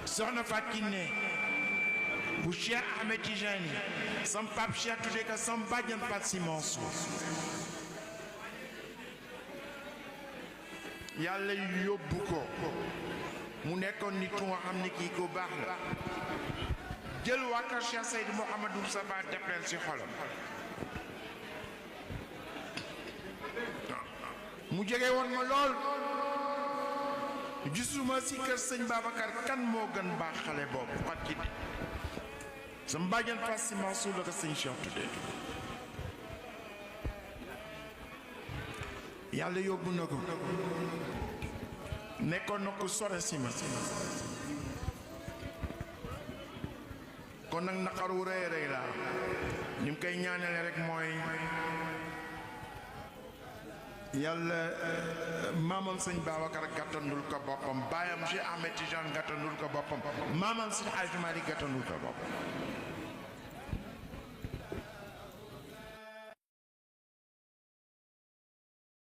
soxna Fatou Kiné bu Cheikh Ahmed Tijani sam pap Cheikh tudde ka sam bàjjan Fatou Sy Mansour yàlla yóbbu ko mu nekkoon nit ku nga xam ne kii ko baax la jël waa kër Cheikh Seydou Mouhamadou Saba def leen ci xolam mu jege woon ma lool gisuma ci kër sëñ Babacar kan moo gën baax xale boobu Fatou Kiné sama bàjjan Fatou Sy Mansour la ko sëñ Cheikh tuddee yàlla yóbbu na ko nekkoon na ko sore si ma kon nag naqar wu rëy rëy laa ni mu koy ñaanale rek mooy yàlla maamam sëñ Babacar gàttandul ko boppam baayam Cheikh Ahmed Tidiane gàttandul ko boppam maamam sëñ Hadji Malick gàttandul ko boppam